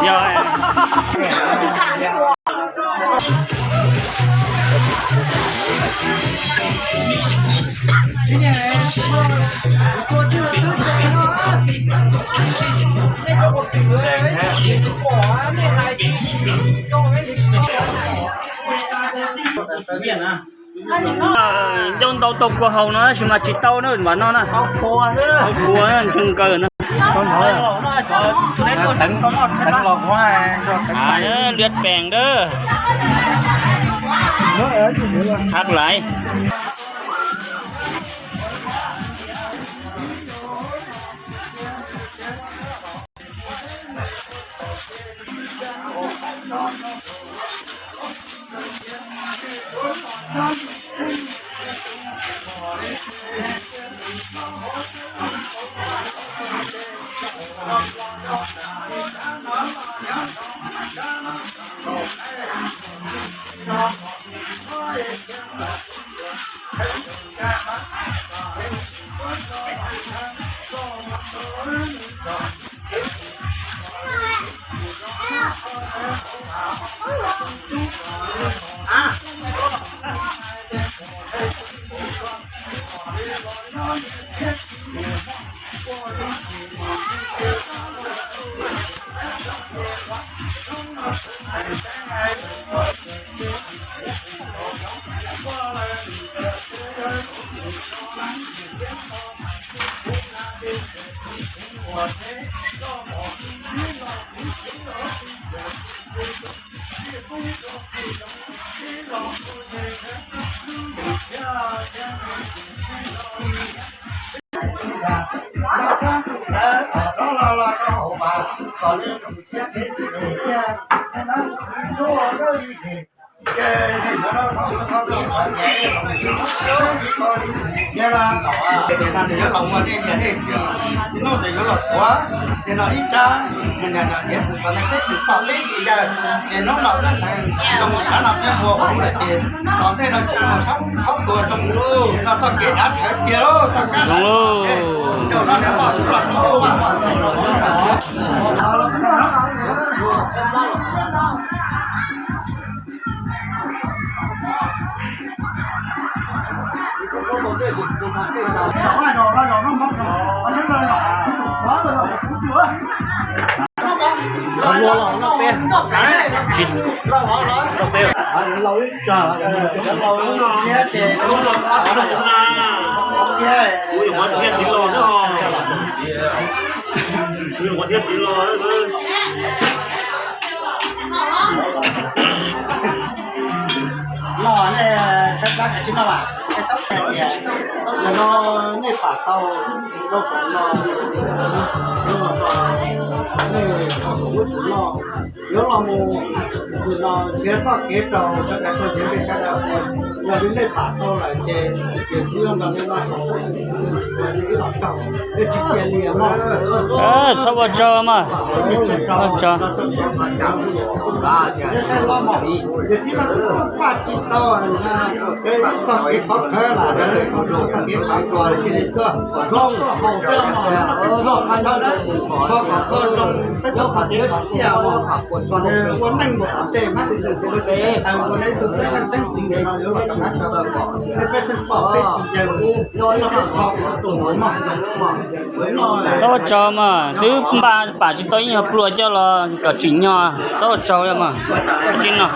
Yog. Ncauj ntau tau kua haus no tab sis mas tsis tau na, vam no na. Kua ntseeg kaw na. Liab peem dab. Hab laiv. Ces nim no nws yuav los ua nej niam nej txiv, nim no ntawm yuav los tuav, nim no ib rab, nim no niam tus txom neej peb tsis pom peb tsis yawg, ces hnub no tab ntawd zoo rov no peb ua hauv lawm ces tom ntej no tsis mus sab qhov tuag zoo, nim no txoj kev dav tshawv tiag lauj, txoj kab dav tshawv tiag. Caum no niam pog tub los no vaj pog txog no. Los nej tshaib plab kav tsij noj mas, nej txhob tias, no nej pam tau, tau feem no, nej tau feem ub tsuv noj, yuav los mus, nim no nrhiav txoj kev rau sawv daws tau nrhiav npe sawv daws, yog li nej pam tau lawm ces, ces txiv los nrog nej noj, ib los tau, nej tsis cia li mog. Txhob ua tsaug mog. Ua tsaug. Ces txiv no twb tuaj paj tsis tau, txog kev qhov khawv lawm, txog kev qhov tuag cia li tuaj, tuaj haus xwb mog, tuaj qhov txhob, qhov kom koj zoo, peb tau qhov txhia qhov tiaj mog, kom nws ua neej mus tom ntej mas tsis tau ua nej ib tug xeeb leej xeeb txiv no yuav los rau qab rau, nej peb xeeb pom peb tsis yawg, no peb qhov tus mog. Txhob ua tsaug mog, twb npaj pam tsis tau ib nyuag pluag coj los kom tsim nyog, txhob ua tsaug mog, txhob tsis no.